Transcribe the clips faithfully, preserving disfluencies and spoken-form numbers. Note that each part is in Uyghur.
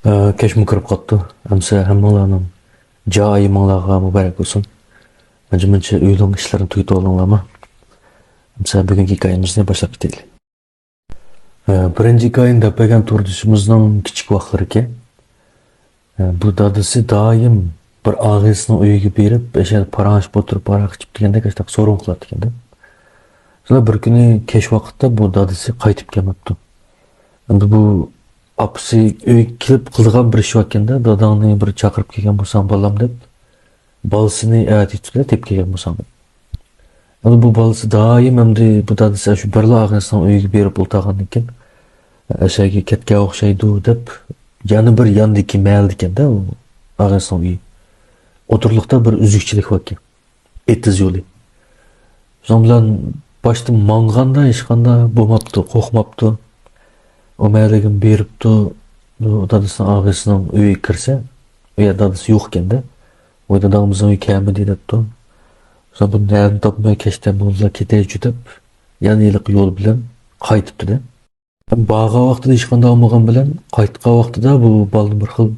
ئە، كەچمۇ كىرىپ قاپتۇ. ئەمسە ھەممىڭلارنىڭ جا ئايىمىڭلارغا مۇبارەك بولسۇن. ئانچە-مۇنچە ئۆينىڭ ئىشلىرىنى تۈگىتىۋالدىڭلارمۇ؟ ئەمسە بۈگۈنكى ھېكايىمىزنى باشلاپ كېتەيلى. ئە، بىرىنچى ھېكايىنى دەپ بەرگەن توردىشىمىزنىڭ كىچىك ۋاقىتلىرىكەن. ئە، بۇ دادىسى دائىم بىر ئاغىنىسىنىڭ ئۆيىگە بېرىپ، ئەشەدە پاراڭلىشىپ ئولتۇرۇپ، ھاراق ئىچىپ دېگەندەك ئاشۇنداق سورۇن قىلاتتىكەن-دە. شۇنداق بىر كۈنى كەچ ۋاقىتتا بۇ دادىسى قايتىپ كەلمەپتۇ. ئەمدى بۇ ئاپىسى ئۆيگە كېلىپ قىلىدىغان بىر ئىش باركەن-دە، داداڭنى بىر چاقىرىپ كەلگەن بولساڭ بالام دەپ، بالىسىنى ئەتە ئىتتىكىدە تېپىپ كەلگەن بولساڭ. ئەمدى بۇ بالىسى دائىم ئەمدى بۇ دادىسى شۇ بىرلا ئاغىنىسىنىڭ ئۆيىگە بېرىپ ئولتۇرغاندىن كېيىن، ئەشەگە كەتكەن ئوخشايدۇ دەپ، يەنە بىر ياندىكى مەھەللىدىكەن-دە ئۇ ئاغىنىسىنىڭ ئۆيى. ئوتتۇرىلىقتا بىر ئۈزۈكچىلىك باركەن. ئېتىز يولى. شۇنىڭ بىلەن باشتا ماڭغاندا ھېچقانداق بولماپتۇ، قورقماپتۇ. ئۇ مەھەللىگە بېرىپتۇ. بۇ دادىسىنىڭ ئاغىسىنىڭ ئۆيىگە كىرسە، ئۇ يەردە دادىسى يوق ئىكەن-دە. ۋاي داداڭىزنىڭ ئۆيى كەلمىدى دەپتۇ. شۇڭا بۇ نەدىن تاپماي كەچتە مۇنۇلار كېتەيچۇ دەپ، يەنە ھېلىقى يول بىلەن قايتىپتۇ-دە. بارغان ۋاقتىدا ھېچقانداق بولمىغان بىلەن، قايتقان ۋاقتىدا بۇ بالىنى بىر خىل،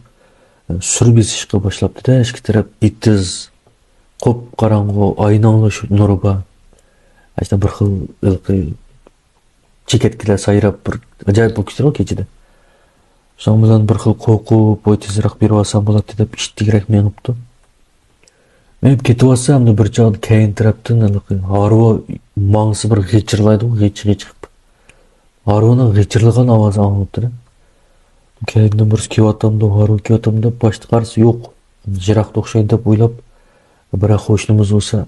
ئە، سۈر بېسىشقا باشلاپتۇ-دە، ئىككى تەرەپ ئېتىز، قۇپقاراڭغۇ، ئاينىڭ شۇ نۇرى بار. ئاشۇنداق بىر خىل ھېلىقى چېكەتكىلەر سايراپ، بىر ئاجايىپ بولۇپ كېتىدىغۇ كېچىدە. شۇنىڭ بىلەن بىر خىل قورقۇپ، ۋاي تېزرەك بېرىۋالسام بولاتتى دەپ ئىتتىكرەك مېڭىپتۇ. مېڭىپ كېتىۋاتسا، ئەمدى بىر چاغدا كەينى تەرەپتىن ھېلىقى ھارۋا ماڭسا بىر غىچىرلايدىغۇ، غىچ-غىچ قىلىپ. ھارۋىنىڭ غىچىرلىغان ئاۋازى ئاڭلىنىپتۇ. كەينىدىن بىرسى كېلىۋاتامدۇ، ھارۋا كېلىۋاتامدۇ دەپ باشتا قارىسا يوق. يىراقتا ئوخشايدۇ دەپ ئويلاپ، بىرەر قوشنىمىز بولسا،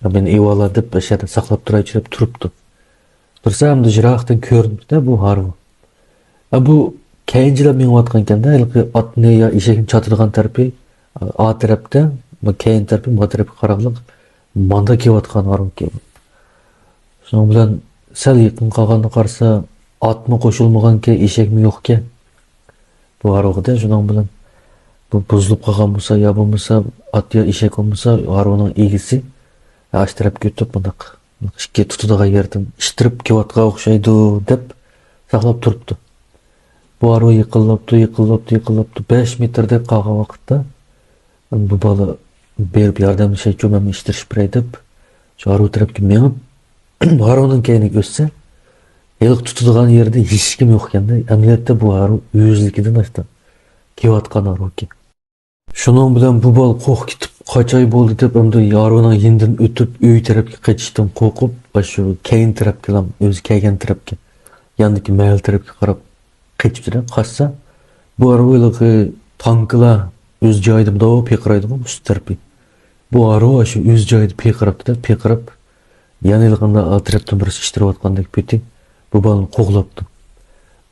مېنى ئېۋالار دەپ ئەشەدە ساقلاپ تۇرايچۇ دەپ تۇرۇپتۇ. تۇرسا ئەمدى يىراقتىن كۆرۈنۈپتۇ بۇ ھارۋا. ئە، بۇ كەينىچىلەپ مېڭىۋاتقانكەن-دە، ھېلىقى ئاتنى يا ئېشەكنى چاتىدىغان تەرىپى، ئا، ئا تەرەپتە، بۇ كەينى تەرىپى، ما تەرەپكە قاراقلىق ماندا كېلىۋاتقان ھارۋىكەن. شۇنىڭ بىلەن سەل يېقىن قالغاندا قارىسا، ئاتمۇ قوشۇلمىغانكەن، ئېشەكمۇ يوقكەن بۇ ھارۋىدا. شۇنىڭ بىلەن بۇ بۇزۇلۇپ قالغان بولسا يا بولمىسا ئات يا ئېشەك بولمىسا ھارۋىنىڭ ئىگىسى ئاشۇ تەرەپكە ئۆتۈپ مۇنداق ئىككى تۇتىدىغان يەردىن ئىتتىرىپ كېلىۋاتقان ئوخشايدۇ دەپ ساقلاپ تۇرۇپتۇ. بۇ ھارۋا يېقىنلاپتۇ، يېقىنلاپتۇ، يېقىنلاپتۇ. بەش مېتىردەك قالغان ۋاقىتتا بۇ بالا بېرىپ ياردەملىشەيچۇ، مەن ئىتتىرىشىپ بېرەي دەپ شۇ ھارۋا تەرەپكە مېڭىپ، ھارۋىنىڭ كەينىگە ئۆتسە، ھېلىقى تۇتىدىغان يېرىدە ھېچكىم يوق ئىكەن-دە. ئەمەلىيەتتە بۇ ھارۋا ئۆزلۈكىدىن ئاشتا كېلىۋاتقان ھارۋىكەن. شۇنىڭ بىلەن بۇ بالا قورقۇپ كېتىپ، قاچاي بولدى دەپ، ئەمدى ھارۋىنىڭ يېنىدىن ئۆتۈپ، ئۆي تەرەپكە قېچىشتىن قورقۇپ، ئاشۇ كەينى تەرەپكىلا، ئۆزى كەلگەن تەرەپكە، ياندىكى مەھەللە تەرەپكە قاراپ قېچىپتۇ-دە. قاچسا، بۇ ھارۋا ھېلىقى تانكىلار ئۆز جايىدا مۇنداق پىرقىرايدىغۇ ئۈست تەرىپى. بۇ ھارۋا شۇ ئۆز جايىدا پىرقىراپتۇ-دە، پىرقىراپ، يەنە ھېلىقى ئا تەرەپتىن بىرسى ئىتتىرىۋاتقاندەك پېتى بۇ بالىنى قوغلاپتۇ.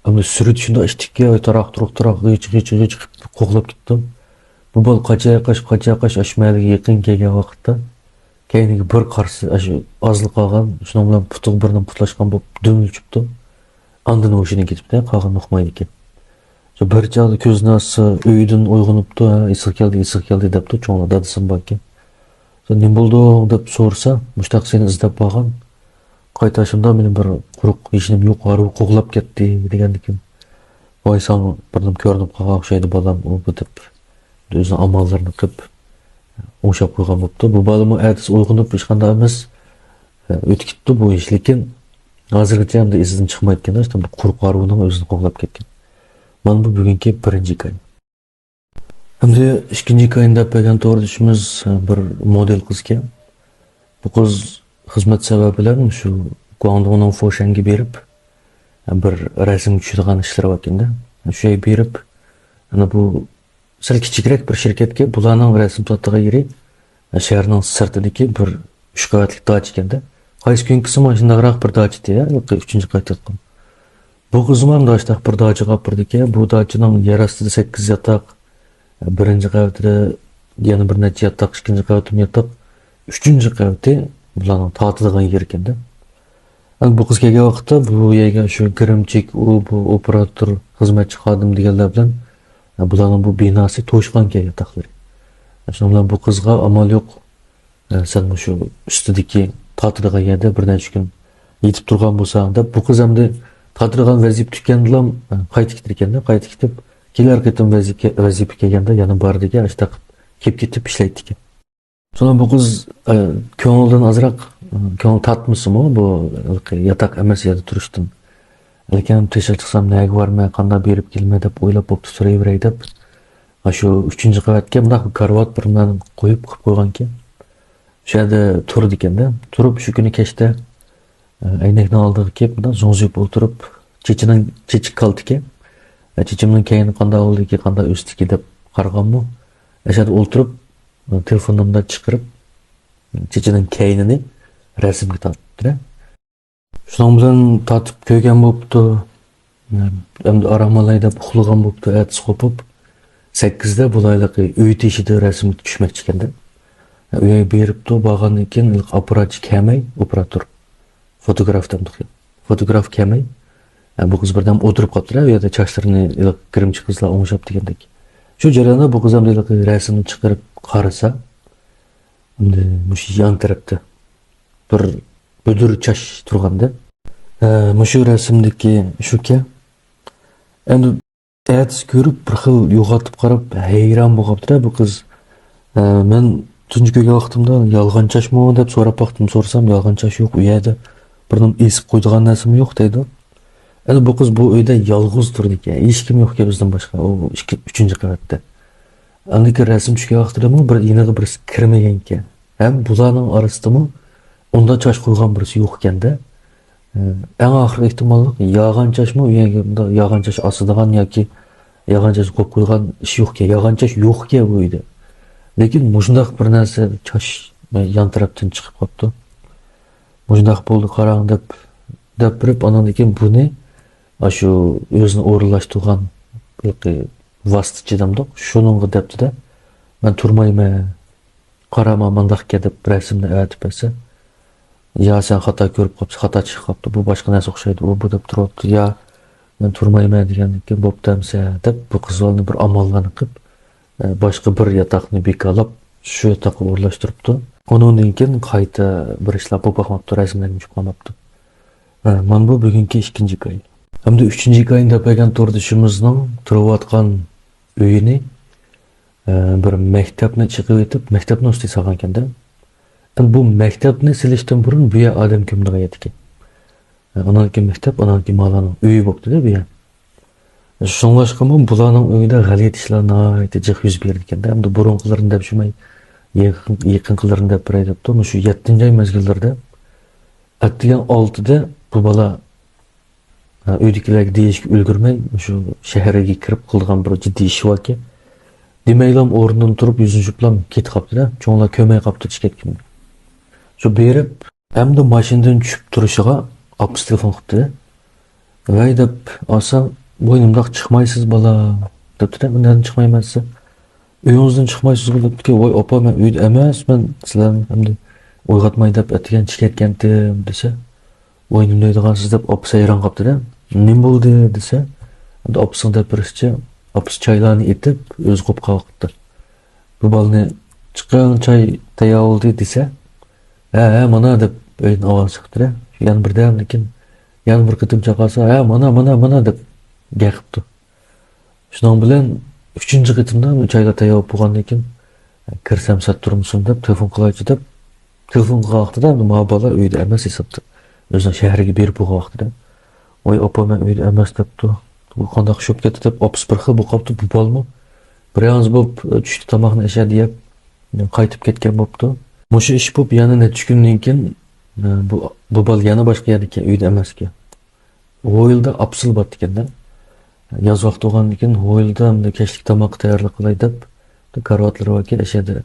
ئەمدى سۈرئىتى شۇنداق ئىتتىككە، تاراق-تۇرۇق، تاراق، غىچ-غىچ-غىچ قىلىپ قوغلاپ كېتىپتۇ. بۇ بالا قاچاي قاچ، قاچاي قاچ، ئاشۇ مەھەللىگە يېقىن كەلگەن ۋاقىتتا كەينىگە بىر قارىسا، ئاشۇ ئازلا قالغان، شۇنىڭ بىلەن پۇتىغا بىر نېمە پۇتلاشقان بولۇپ دۈملىشىپتۇ. ئاندىن ھوشىدىن كېتىپتۇ، قالغىنىنى ئۇقمايدىكەن. شۇ بىر چاغدا كۆزىنى ئاچسا، ئۆيىدىن ئويغىنىپتۇ، ھە، ئېسىغا كەلدى، ئېسىغا كەلدى دەپتۇ، چوڭلار دادىسىمۇ باركەن. سەن نېمە بولدۇڭ دەپ سورىسا، مۇشتاق سېنى ئىزدەپ بارغان. قايتاشىمدا مېنى بىر قۇرۇق ھېچنېمە يوق ھارۋا قوغلاپ كەتتى دېگەندىكىن، ۋاي ساڭا بىر نېمە كۆرۈنۈپ قالغان ئوخشايدۇ بالام ئۇ بۇ دەپ، ئۆزىنىڭ ئاماللىرىنى قىلىپ ئوڭشاپ قويغان بوپتۇ. بۇ بالىمۇ ئەتىسى ئويغىنىپ ھېچقانداق ئەمەس، ئۆتۈپ كېتىپتۇ بۇ ئىش. لېكىن ھازىرغىچە ئەمدى ئېسىدىن چىقمايدىكەن، بىر قۇرۇق ھارۋىنىڭ ئۆزىنى قوغلاپ كەتكەن. مانا بۇ بۈگۈنكى بىرىنچى ھېكايە. ئەمدى ئىككىنچى ھېكايىنى دەپ بەرگەن توردىشىمىز، ئە، بىر مودېل قىز ئىكەن. بۇ قىز خىزمەت سەۋەبى بىلەن شۇ گۇاڭدۇڭنىڭ فوشەنگە بېرىپ، ئە، بىر رەسىمگە چۈشىدىغان ئىشلىرى باركەن-دە. شۇ يەرگە بېرىپ، ئەنە بۇ سەل كىچىكرەك بىر شىركەتكە، بۇلارنىڭ رەسىم ساتىدىغان يېرى، ئە، شەھەرنىڭ سىرتىدىكى بىر ئۈچ قەۋەتلىك داچا ئىكەن-دە. قايسى كۈنكىسىمۇ شۇنداقراق بىر داچا ئىدى، ھېلىقى ئۈچىنچى قەۋەتتە ياتقان. بۇ قىزمۇ ھەم داشتاق بىر داچىغا ئاپىرىدىكەن. بۇ داچىنىڭ يەر ئاستىدا سەككىز ياتاق، بىرىنچى قەۋىتىدە يەنە بىر نەچچە ياتاق، ئىككىنچى قەۋىتىمۇ ياتاق، ئۈچىنچى قەۋىتى بۇلارنىڭ تارتىدىغان يېرى ئىكەن-دە. ئەمدى بۇ قىز كەلگەن ۋاقىتتا بۇ يەرگە شۇ گىرىمچىك، ئۇ، بۇ ئوپېراتور، خىزمەتچى خادىم دېگەنلەر بىلەن، بۇلارنىڭ بۇ بىناسى توشقانكەن ياتاقلىرى. شۇنىڭ بىلەن بۇ قىزغا ئامال يوق، ئە، سەن مۇشۇ ئۈستىدىكى تارتىدىغان يەردە بىر نەچچە كۈن يېتىپ تۇرغان بولساڭ دەپ، بۇ قىز ئەمدى تارتىدىغان ۋەزىپە تۈگىگەندىلا، ئە، قايتا كېتىدىكەن-دە، قايتا كېتىپ، كېلەر قېتىم ۋەزىپە، ۋەزىپە كەلگەندە يەنە بارىدىكەن، ئاشۇنداق كېلىپ كېتىپ ئىشلەيدىكەن. شۇڭا بۇ قىز، ئە، كۆڭلىدىن ئازراق، ئە، كۆڭۈل تارتمىسىمۇ، بۇ ياتاق ئەمەس يەردە تۇرۇشتىن. لېكىن تېشىغا چىقسام نەگە بارىمەن، قانداق بېرىپ كېلىمەن دەپ ئويلاپ بوپتۇ، تۇرۇۋېرەي دەپ. ھە، شۇ ئۈچىنچى قەۋەتكە مۇنداق بىر كارىۋات بىر نېمە قويۇپ قىلىپ قويغانىكەن. شۇ يەردە تۇرىدىكەن-دە. تۇرۇپ شۇ كۈنى كەچتە، ئە، ئەينەكنىڭ ئالدىغا كېلىپ، مۇنداق زوڭزىيىپ ئولتۇرۇپ، چېچىنىڭ، چېچىكى كالتىكەن. ئە، چېچىمنىڭ كەينى قانداق بولدىكى، قانداق ئۆستىكى دەپ قارىغانمۇ؟ ئەشەدە ئولتۇرۇپ، تېلېفونۇمدا چىقىرىپ، چېچىنىڭ كەينىنى رەسىمگە تارتتى. شۇنىڭ بىلەن تارتىپ كۆرگەن بوپتۇ. ئەمدى ئارام ئالاي دەپ ئۇخلىغان بوپتۇ. ئەتىسى قوپۇپ، سەككىزدە بۇلايلىقى ئۆي تېشىدا رەسىمگە چۈشمەكچىكەندە. ئۆيگە بېرىپتۇ، بارغاندىن كېيىن ئاپپاراتچى كەلمەي، ئوپېراتور، فوتوگراف دەمدۇق. فوتوگراف كەلمەي، بۇ قىز بىردەم ئولتۇرۇپ قاپتۇ، ئۇ يەردە چاچلىرىنى گىرىمچە قىزلار ئوڭشاپ دېگەندەك. شۇ جەرياندا بۇ قىز ئەمدى رەسىمنى چىقىرىپ قارىسا، ئەمدى مۇشۇ يان تەرەپتە بىر بۈدۈر چاچ تۇرغاندا. ھە، مۇشۇ رەسىمدىكى شۇكەن. ئەمدى ئەتىسى كۆرۈپ، بىر خىل يوغىنىپ قاراپ، ھەيران بولۇپ قاپتۇ بۇ قىز. ھە، مەن تۇنجى كۆرگەن ۋاقتىمدا يالغان چاچمۇ دەپ سوراپ باقتىم، سورىسام، يالغان چاچ يوق، ئۇ يەردە بىر نېمە ئېسىپ قويىدىغان نەرسىمۇ يوق دەيدۇ. ئەمدى بۇ قىز بۇ ئۆيدە يالغۇز تۇرىدىكەن، ھېچكىم يوقكەن بىزدىن باشقا، ئۇ ئىككى، ئۈچىنچى قەۋەتتە. ئاندىكى رەسىم چۈشكەن ۋاقتىدىمۇ بىر يېنىغا بىرسى كىرمىگەنكەن. ھەم بۇلارنىڭ ئارىسىدىمۇ ئۇنداق چاچ قويغان بىرسى يوقكەندە. ئەڭ ئاخىرقى ئېھتىماللىق يالغان چاچمۇ، يالغان چاچ ئاسىدىغان ياكى يالغان چاچ قويۇپ قويغان ئىش يوقكەن، يالغان چاچ يوقكەن بۇ ئۆيدە. لېكىن مۇشۇنداق بىر نەرسە چاچ يان تەرەپتىن چىقىپ قاپتۇ. مۇشۇنداق بولدى قاراڭ دەپ، دەپ بېرىپ، ئاناندىن كېيىن بۇنى ئاشۇ ئۆزىنى ئورۇنلاشتۇرغان ۋاسىتىچى دەمدۇق، شۇنىڭغا دەپتۇ-دە، مەن تۇرمايمەن، قارا مانداقكەن دەپ رەسىمنى ئەۋەتىپ بەرسە، يا سەن خاتا كۆرۈپ قاپسەن، خاتا چىقىپ قاپتۇ، بۇ باشقا نەرسە ئوخشايدۇ، ئۇ بۇ دەپ تۇرۇپتۇ، يا مەن تۇرمايمەن دېگەندىن كېيىن بوپتۇ ئەمسە دەپ بۇ قىز بالىنى بىر ئاماللارنى قىلىپ، ئە، باشقا بىر ياتاقنى بىكارلاپ، شۇ ياتاققا ئورۇنلاشتۇرۇپتۇ. ئۇنىڭدىن كېيىن قايتا بىر ئىشلار بولۇپ باقماپتۇ، رەسىملەرگىمۇ چۈشۈپ قالماپتۇ. ھە، مانا بۇ بۈگۈنكى ئىككىنچى ھېكايە. ھەمدە ئۈچىنچى ھېكايىنى دەپ بەرگەن توردىشىمىزنىڭ تۇرۇۋاتقان ئۆيىنى، ئە، بىر مەكتەپنى چېقىۋېتىپ، مەكتەپنىڭ ئۈستىگە سالغانىكەن-دە. ئەمدى بۇ مەكتەپنى سېلىشتىن بۇرۇن بۇ يەر ئادەم كۆمىدىغان يەر ئىكەن. ئانىڭكى مەكتەپ، ئانىڭكى مالانىڭ ئۆيى بوپتۇ-دە بۇ يەر. شۇڭلاشقىمۇ بۇلارنىڭ ئۆيىدە غەلىتە ئىشلار ناھايىتى جىق يۈز بېرىدىكەن-دە. ئەمدى بۇرۇنقىلىرىنى دەپ شۇماي، يېقىن-، يېقىنقىلىرىنى دەپ بېرەي دەپتۇ. مۇشۇ يەتتىنچى ئاي مەزگىللىرىدە ئەتىگەن ئالتىدە بۇ بالا، ھە، ئۆيدىكىلەرگە دېيىشكە ئۈلگۈرمەي، مۇشۇ شەھەرگە كىرىپ قىلىدىغان بىر جىددىي ئىشى باركەن. دېمەيلام ئورنىدىن تۇرۇپ، يۈزىنى يۇيۇپلام كېتىپ قاپتۇ-دە. چوڭلار كۆرمەي قاپتۇ چىقىپ كەتكىنىنى. شۇ بېرىپ، ئەمدى ماشىنىدىن چۈشۈپ تۇرۇشىغا ئاپىسى تېلېفون قىپتۇ. ۋەي دەپ ئالسام، ۋاي نېمانداق چىقمايسىز بالا دەپتۇ-دە. نەدىن چىقمايمەن دېسە، ئۆيىڭىزدىن چىقمايسىزغۇ دەپتىكەن. ۋاي ئاپا، مەن ئۆيدە ئەمەسمەن، سىلەرنى ئەمدى ئويغاتماي دەپ ئەتىگەن چىقىپ كەتكەنتىم دېسە، ۋاي نېمە دەيدىغانسىز دەپ ئاپىسى ھەيران قاپتۇ-دە. نېمە بولدى دېسە، ئەمدى ئاپىسىنىڭ دەپ بېرىشىچە، ئاپىسى چايلارنى ئېتىپ ئۆزى قوپقان ۋاقىتتا. بۇ بالىنى چىقىڭ چاي تەييار بولدى دېسە، ھە، ھە، مانا دەپ ئۆيدىن ئاۋاز چىقىپتۇ-دە. يەنە بىردەمدىن كېيىن يەنە بىر قېتىم چاقىرسا، ھە، مانا، مانا، مانا دەپ گەپ قىپتۇ. شۇنىڭ بىلەن ئۈچىنچى قېتىمدا چايلار تەييار بولۇپ بولغاندىن كېيىن، كىرسەم سەت تۇرمىسۇن دەپ تېلېفون قىلايچۇ دەپ تېلېفون قىلغان ۋاقتىدا ئەمدى ما بالا ئۆيدە ئەمەس ھېسابتا. ئۆزىنىڭ شەھەرگە بېرىپ بولغان ۋاقتىدا. ۋاي ئاپا، مەن ئۆيدە ئەمەس دەپتۇ. بۇ قانداق ئىش بولۇپ كەتتى دەپ ئاپىسى بىر خىل بولۇپ قاپتۇ، بۇ بالىمۇ بىر يالغۇز بولۇپ چۈشتە تاماقنى ئەشەدە يەپ قايتىپ كەتكەن بوپتۇ. مۇشۇ ئىش بولۇپ يەنە نەچچە كۈندىن كېيىن، بۇ، بۇ بالا يەنە باشقا يەردە ئىكەن، ئۆيدە ئەمەس ئىكەن. ھويلىدا ئاپىسىلا بارتىكەن-دە. ياز ۋاقتى بولغاندىن كېيىن ھويلىدا ئەمدى كەچلىك تاماققا تەييارلىق قىلاي دەپ، كارىۋاتلىرى باركەن، ئەشەدە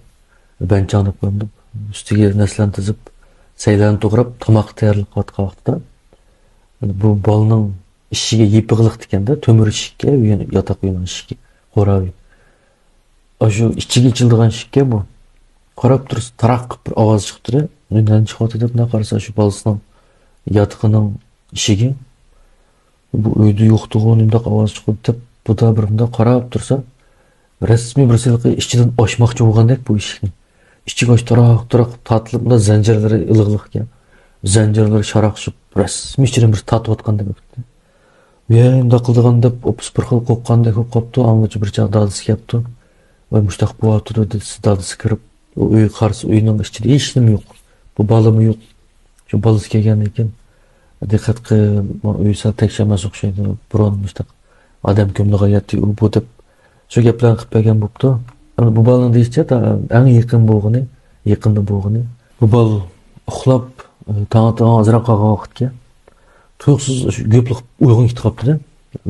بەنچاڭ دەپ قويۇمدۇ. ئۈستىگە نەرسىلەرنى تىزىپ، سەيلەرنى توغراپ، تاماققا تەييارلىق قىلىۋاتقان ۋاقتىدا، بۇ بالىنىڭ ئىشىكى يېپىقلىقتىكەن-دە، تۆمۈر ئىشىككە، ياتاق ئۆينىڭ ئىشىكى، قورا ئۆي. ئاشۇ ئىچىگە ئېچىلىدىغان ئىشىككە بۇ. قاراپ تۇرسا، تاراق قىلىپ بىر ئاۋاز چىقىپتۇ-دە. نېمىدىن چىقىۋاتىدۇ دەپ قارىسا، شۇ بالىسىنىڭ ياتىقىنىڭ ئىشىكى. بۇ ئۆيدە يوقتىغۇ، نېمىنداق ئاۋاز چىقىدۇ دەپ، بۇدا بىر مۇنداق قاراپ تۇرسا، رەسمىي بىرسى ھېلىقى ئىچىدىن ئاچماقچى بولغاندەك بۇ ئىشىكنى. ئىشىك ئاچ تاراق تاراق تارتىلىپ، مۇنداق زەنجىرلىرى ئىلىغلىق ئىكەن. زەنجىرلىرى شاراقشىپ، رەسمىي ئىچىدىن بىرسى تارتىۋاتقاندەك بولۇپتۇ. يا ئۇنداق قىلىدىغان دەپ ئوپۇس بىر خىل قورققاندەك بولۇپ قاپتۇ. ئاڭغىچە بىر چاغ دادىسى كەپتۇ. ۋاي، مۇشتاق بولۇۋاتىدۇ، دېسە، دادىسى كىرىپ، ئۇ ئۆيگە قارىسا، ئۆينىڭ ئىچىدە ھېچنېمە يوق. بۇ بالىمۇ يوق. شۇ بالىسى كەلگەندىن كېيىن، دىققەت قىل، ئۆي سەل تەكشى ئەمەس ئوخشايدۇ. بۇرۇن مۇشتاق ئادەم كۆمىدىغان ياتتى ئۇ بۇ دەپ، شۇ گەپلەرنى قىلىپ بەرگەن بوپتۇ. ئەمدى بۇ بالىنىڭ دېيىشىچە، تا-، ئەڭ يېقىن بولغىنى، يېقىندا بولغىنى، بۇ بالا ئۇخلاپ، تاڭ، تاڭ ئازراق قالغان ۋاقىتكەن، تۇيۇقسىز شۇ گۈپلا قىلىپ ئويغىنىپ كېتىپ قاپتۇ-دە.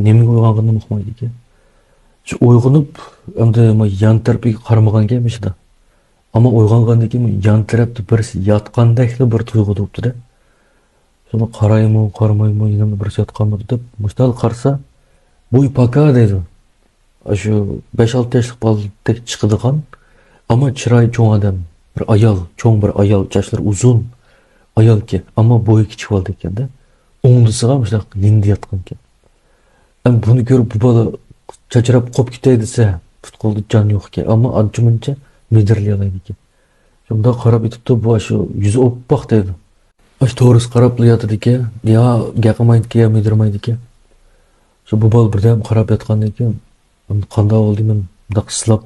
نېمىگە ئويغانغىنىنى ئۇقمايدىكەن. شۇ ئويغىنىپ، ئەمدى ما يان تەرىپىگە قارىمىغانكەن بېشىدا. ئەمما ئويغانغاندىن كېيىن يان تەرەپتە بىرسى ياتقاندەكلا بىر تۇيغۇ بوپتۇ-دە. شۇنى قارايمۇ، قارىمايمۇ، يېنىمدا بىرسى ياتقانمىدى دەپ، مۇشۇنداق قارىسا، بويى پاكا دەيدۇ. ئاشۇ بەش-ئالتە ياشلىق بالىدەك چىقىدىغان، ئەمما چىرايى چوڭ ئادەم، بىر ئايال، چوڭ بىر ئايال، چاچلىرى ئۇزۇن ئايالكەن، ئەمما بويى كىچىك بالىدەككەن-دە. ئوڭدىسىغا مۇشۇنداق يېنىدا ياتقانكەن. ئەمما بۇنى كۆرۈپ بۇ بالا چاچراپ قوپۇپ كېتەي دېسە، پۇت-قولىدا جان يوقكەن، ئەمما ئانچە-مۇنچە مىدىرلىيالايدىكەن. شۇنداق قاراپ ئېتىپتۇ، بۇ ئاشۇ يۈزى ئوپپاق دەيدۇ. ئاشۇ تورۇس قاراپلا ياتىدىكەن، يا گەپ قىلمايدىكەن، يا مىدىرمايدىكەن. شۇ بۇ بالا بىردەم قاراپ ياتقاندىن كېيىن، ئەمدى قانداق بولدى، مەن مۇنداق سىلاپ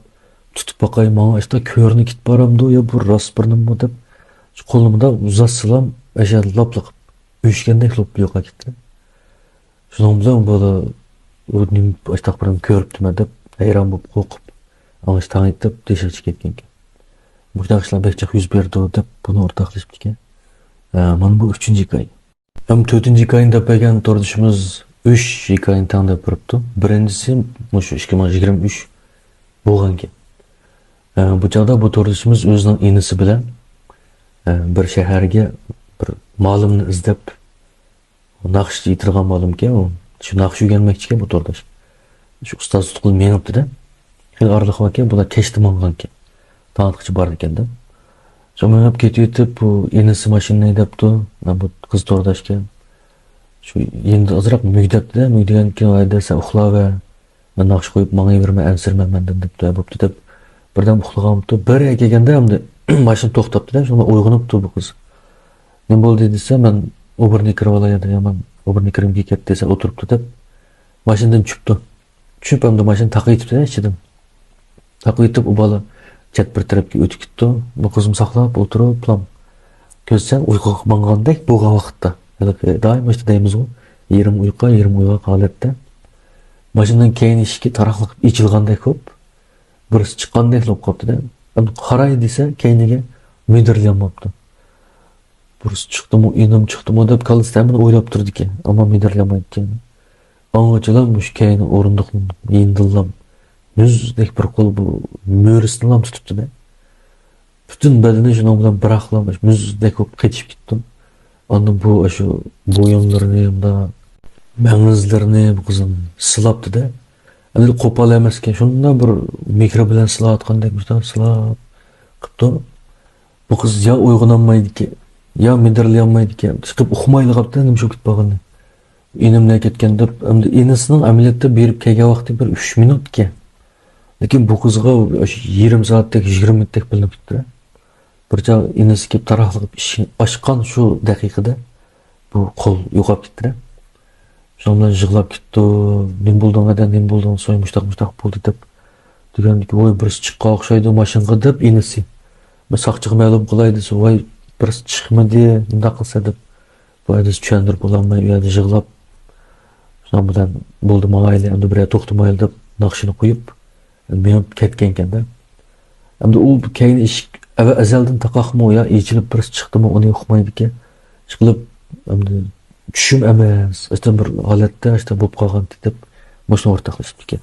تۇتۇپ باقاي، ماڭا ئاشتا كۆرۈنۈپ كېتىپ بارامدۇ يا بۇ راست بىر نېمىمۇ دەپ، شۇ قولىنى مۇنداق ئۇزاتسىلام، ئەشە لاپلا قىلىپ ئۆچكەندەك لوپلا يوقاپ كەتتى. شۇنىڭ بىلەن بالا ئۇ نېمە ئاشتاق بىرنى كۆرۈپتىمەن دەپ ھەيران بولۇپ قورقۇپ، ئاڭاش تاڭ ئېتىپ تېشىغا چىقىپ كەتكەنكەن. مۇشۇنداق ئىشلار بەك جىق يۈز بېرىدۇ دەپ بۇنى ئورتاقلىشىپتىكەن. ئە، مانا بۇ ئۈچىنچى ھېكايە. ھەم تۆتىنچى ھېكايىنى دەپ بەرگەن توردىشىمىز ئۈچ ھېكايىنى تەڭ دەپ بېرىپتۇ. بىرىنچىسى مۇشۇ ئىككى مىڭ يىگىرمە ئۈچ بولغانكەن. ئە، بۇ چاغدا بۇ توردىشىمىز ئۆزىنىڭ ئىنىسى بىلەن، ئە، بىر شەھەرگە بىر مالىمنى ئىزدەپ، ناخشا ئېيتىدىغان مالىمكەن ئۇ. شۇ ناخشا ئۆگەنمەكچىكەن بۇ تورداش. شۇ ئۇستاز تۇتقىلى مېڭىپتۇ-دە. خېلى ئارىلىق باركەن، بۇلار كەچتە ماڭغانكەن. تاڭاتقىچە بارىدىكەن-دە. شۇ مېڭىپ كېتىۋېتىپ، بۇ ئىنىسى ماشىنىنى ھەيدەپتۇ. مانا بۇ قىز تورداشكەن. شۇ يېنىدا ئازراق مۈگدەپتۇ-دە. مۈگدىگەندىن كېيىن، ھەيدە، سەن ئۇخلاۋەر. مەن ناخشا قويۇپ ماڭىۋېرىمەن، ئەنسىرىمە مەندىن دەپتۇ. ھە، بوپتۇ دەپ، بىردەم ئۇخلىغانمىتۇ. بىر يەرگە كەلگەندە ئەمدى ماشىنا توختاپتۇ-دە، شۇڭا ئويغىنىپتۇ بۇ قىز. نېمە بولدى دېسە، مەن ئوبورنى كىرىۋالاي دېدى، يا مەن ئوبورنى كىرگۈم كېلىپ كەتتى دېسە، ئولتۇرۇپتۇ دەپ، ماشىنىدىن چۈشۈپتۇ. چۈشۈپ ئەمدى ماشىنا تاقىۋېتىپتۇ ئىچىدىن. تاقىۋېتىپ ئۇ بالا چەت بىر تەرەپكە ئۆتۈپ كېتىپتۇ. بۇ قىزمۇ ساقلاپ ئولتۇرۇپلا، كۆرسەڭ ئۇيقۇغا ماڭغاندەك بولغان ۋاقىتتا، ھېلىقى دائىم مۇشۇنداق دەيمىزغۇ، يېرىم ئۇيقۇ، يېرىم ئويغاق ھالەتتە، ماشىنىنىڭ كەينى ئىشىكى تاراقلىق ئېچىلغاندەك بولۇپ، بىرسى چىققاندەكلا بولۇپ قاپتۇ-دە. ئەمدى قاراي دېسە، كەينىگە مىدىرلىيالماپتۇ. بىرسى چىقتىمۇ، ئىنىم چىقتىمۇ دەپ كاللىسىدا ھەممىنى ئويلاپ تۇرىدىكەن. ئەمما مىدىرلىيالمايدىكەن. ئاڭغىچىلا مۇشۇ كەينى ئورۇندۇقنىڭ يېنىدىنلا مۈزدەك بىر قول بۇ مۈرىسىنىلا تۇتۇپتۇ-دە. پۈتۈن بەدىنى شۇنىڭ بىلەن بىراقلا مۇزدەك بولۇپ قېتىشىپ كېتىپتۇ. ئاندىن بۇ، ئاشۇ بويۇنلىرىنى، مۇنداق مەڭزىلىرىنى بۇ قىزنىڭ سىلاپتۇ-دە. ئەمدى قوپال ئەمەسكەن، شۇنداق بىر مېھرى بىلەن سىلاۋاتقاندەك مۇشۇنداق سىلاپ قىپتۇ. بۇ قىز يا ئويغىنالمايدىكەن، يا مىدىرلىيالمايدىكەن. ئىشقىلىپ ئۇقمايلا قاپتۇ، نېمە ئىش بولۇپ كېتىپ قالغىنىنى. ئىنىم نەگە كەتكەن دەپ، ئەمدى ئىنىسىنىڭ ئەمەلىيەتتە بېرىپ كەلگەن ۋاقتى بىر ئۈچ مىنۇتكەن. لېكىن بۇ قىزغا ئاشۇ يېرىم سائەتتەك، يىگىرمە مىنۇتتەك بىلىنىپ كېتىپتۇ. بىر چاغ ئىنىسى كېلىپ تاراقلىقىپ ئىشىكنى ئاچقان شۇ دەقىقىدە بۇ قول يوقاپ كېتىپتۇ. شۇنىڭ بىلەن يىغلاپ كېتىپتۇ. نېمە بولدۇڭ ھەدە، نېمە بولدۇڭ، سوي مۇشتاق، مۇشتاق بولدى دەپ دېگەندىكىن، ۋوي، بىرسى چىققان ئوخشايدۇ ماشىنىغا دەپ ئىنىسى. بىر ساقچىغا مەلۇم قىلاي دېسە، ۋاي، بىرسى چىقمىدى، مۇنداق قىلسا دەپ، بۇ يەردە چۈشەندۈرۈپ بولالماي، ئۇ يەردە يىغلاپ، شۇنىڭ بىلەن بولدى، ماڭايلى، ئەمدى بىر يەردە توختىمايلى دەپ ناخشىنى قويۇپ، مېڭىپ كەتكەنكەن-دە. ئەمدى ئۇ كەينى ئىشىك ئەۋە-، ئەزەلدىن تاقاقمۇ يا ئېچىلىپ بىرسى چىقتىمۇ، ئۇنى ئۇقمايدىكەن. ئىشقىلىپ، ئەمدى چۈشۈم ئەمەس، ئاشۇنداق بىر ھالەتتە ئاشۇنداق بولۇپ قالغانتى دەپ مۇشۇنى ئورتاقلىشىپتىكەن.